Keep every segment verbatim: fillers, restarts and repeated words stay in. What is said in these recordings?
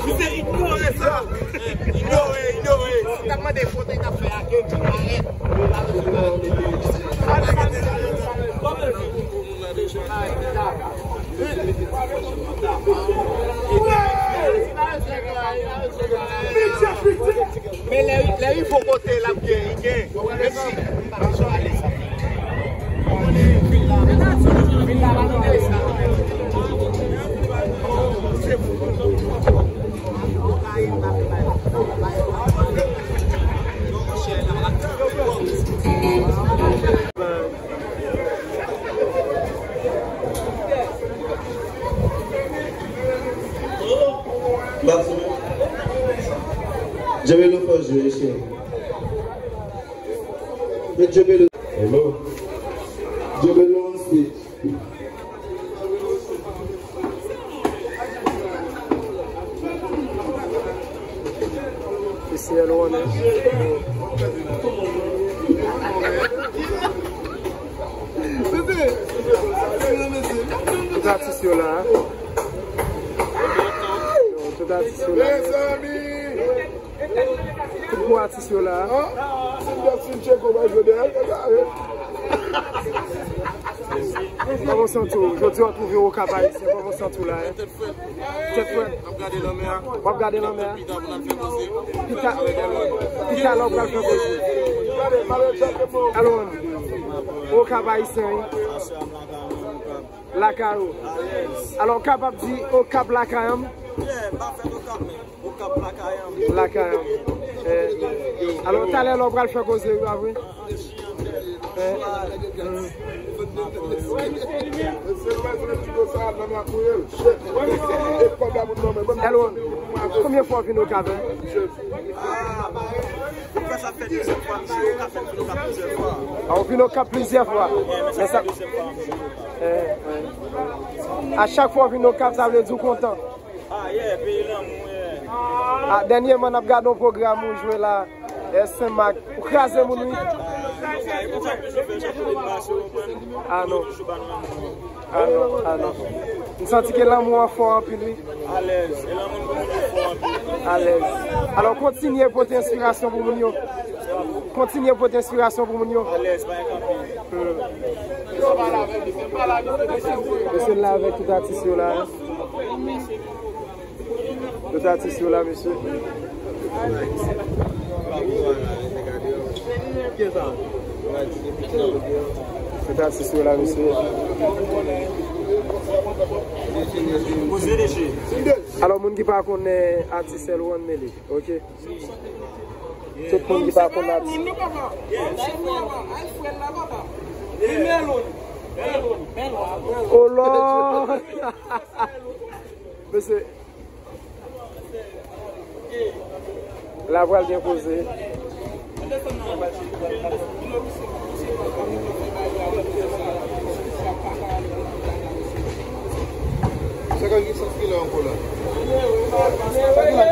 Misye inyore sa. Inyore, inyore. Sa mande foto, li t ap fè a Kenji, arèt. Men lè, lè rive yon kote l ap gen, li gen. Menm si m pa bezwen ale sa. Djebelo fò jwe, cheri. Met Djebelo. Hello. Djebelo on stage. Isi L one. Tout atis yo la. Tout atis yo la. Tout gwo atis yo la. Kòman w santi w? Jodi a w twouve Okap Ayisyen, kòman w santi w la, en? Tèt frèt. W ap gade lanmè a. Pita, pita lè w pral fè koze. Alò, Okap Ayisyen, wi. Lakay ou. Alò, w kapab di Okap lakay an? Lakay an. Eh, alò, talè lè w pral fè koze, wi, pa vre? Eh, mm. Alò, konbyen fwa w vin Okap, en? Ah, ou vin Okap plizyè fwa. Men sa, eh, eh. A chak fwa w vin Okap, sa vle di w kontan. Ah, yeah, peyi lanmou, yeah. Ah, dènyèman, n ap gade yon pwogram ou jwe la, eh, Senmak. Ou kraze moun, wi. Ah, non. Ah, non, ah, non. M santi ke lanmou an fò anpil, wi. Alèz. E lanmou pou moun yo fò anpil. Alèz. Alò, kontinye pote enspirasyon pou moun yo. Kontinye pote enspirasyon pou moun yo. Alèz, pa kanpe. Hmm. Mesye la avèk tout atis yo la, en. Tout atis yo la, mesye. Tout atis yo la, mesye. Alò, moun ki pa konnen atis L one, men li, ok? Tout moun ki pa konn atis. Oh Lord! Mesye, la pral gen koze. Sa ka gen sans ki la ankò la. Sa ki la.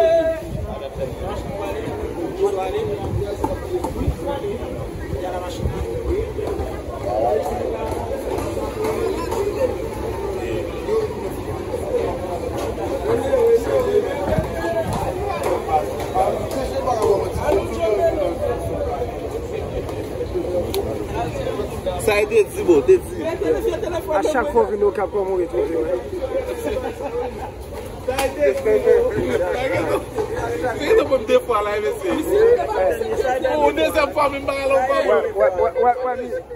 Sa e te di, bon, te di. A chak fwa w vin Okap, kòman w retwouve w? Se gentan pran m de fwa la, mesye. Yon dezyèm fwa, menm bagay la, ou pa bon. Wè, wè, wè, wè,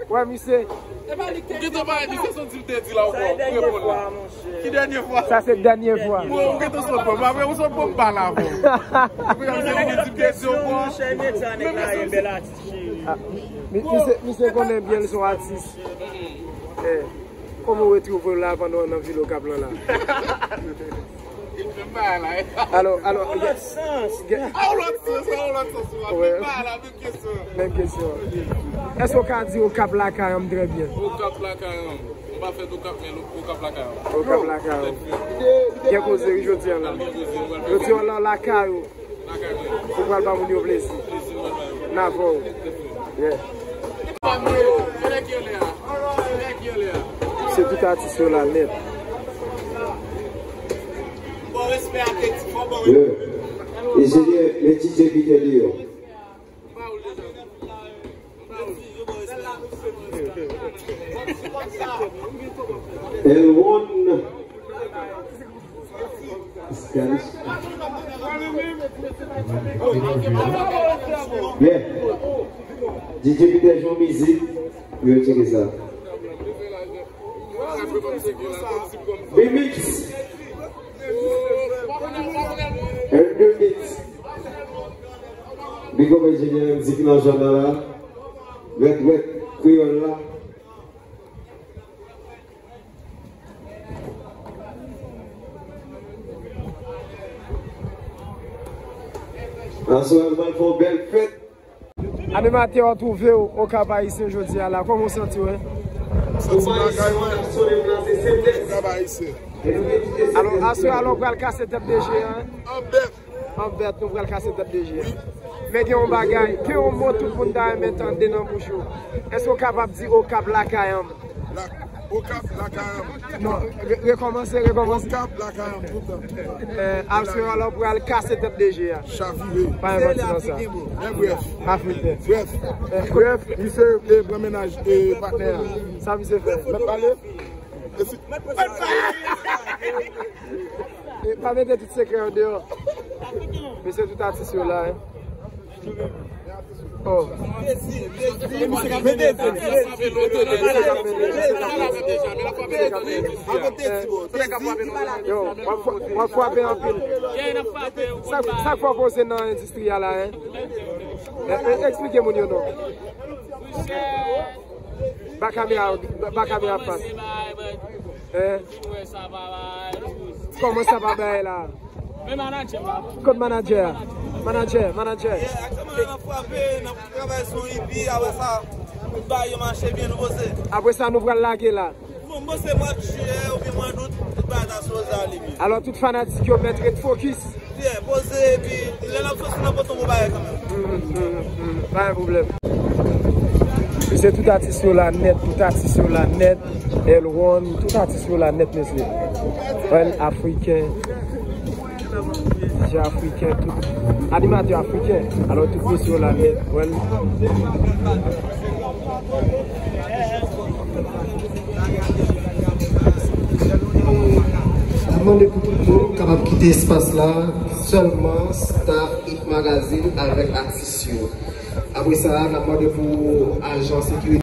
wè, misye. Ou gentan pa di, se son di m te di la, ou pa reponn la. Ki dènye fwa? Sa se dènye fwa. Bon, ou gentan sot pran m. Apre, ou sot pran m pa la, bon. Ou gentan di m te di, ou pa. Ah, mi-, misye, misye konnen byen l se yon atis. Eh. Kòman w retwouve w la pandan w nan vil Okap lan la? Alò, alò, gen, gen, ah, yon lòt sans, yon lòt sans, menm bagay la, menm kesyon. Menm kesyon. Èske w ka di Okap lakay an trè byen? Okap lakay an. M pa fèt Okap, men Okap lakay an. Okap lakay an. Gen koze, wi, jodi a la. Jodi a la, lakay ou. Ou pral ba moun yo plezi. N avè w. Yeah. Se tout atis yo la nèt. Enjenyè, met D J Peter deyò. Elwon. Spanish. Yeah. D J Peter jwe mizik. Yo tcheke sa. Remix. Remix. Big up enjenyè M C ki nan zòn nan la. Wèt, wèt, kreyòl la. Aswè a, nou pral fè yon bèl fèt. Animatè, w twouve w Okap Ayisyen jodi a la. Kòman w santi w, hein? Santi m lakay mwen. Okap Ayisyen. Alò, aswè a, alò, w pral kase tèt D J a, hein? An bèt. An bèt, nou pral kase tèt D J a. Men gen yon bagay, gen yon mo tout moun ta renmen tande nan bouch ou. Èske w kapab di Okap lakay an? La, Okap lakay an. Non, re- rekòmanse, rekòmanse. Okap lakay an, toutan. Eh, aswè a, alò, w pral kase tèt D J a. Chavire. Pa envòt nan sa. Men brèf. Afriken. Brèf. Eh, brèf. Misye, eh, pran mennaj, eh, patnè a. Sa misye fè? Mèt pale. E si- E pa mete tout sekrè yo deyò. Mesye, tout atis yo la, hein. Oh. Yo, w ap fra- w ap frape anpil. Sa, sa k fè w poze nan endistri a la, hein? E- e- Eksplike moun yo non. Ba kamera, ba kamera fas. Hein? Kòman sa pa bay la? Men manadjè m la. Kot manadjè a? Manadjè, manadjè. Aktyèlman n ap frape, n ap travay sou yon ipi, apre sa, tout bagay yo mache byen, nou poze. Apre sa, nou pral lage la. Bon, m panse mwa jiyè oubyen mwa dout, tout bagay ta sipoze ale byen. Alò, tout fanatik yo mèt ret fokis. Byen, poze, epi lè n ap soti, n ap pote yon bon bagay kanmenm. Pa gen pwoblèm. Mesye, tout atis yo la nèt, tout atis yo la nèt. Elwon, tout atis yo la nèt, mesye. Wèl, afriken. D J afriken, tout animatè afriken. Alò, tout mesye yo la nèt. Wèl. N ap mande pou tout moun kapab kite espas la, sèlman staff Hit Magazine avèk atis yo. Apre sa, n ap mande pou ajan sekirite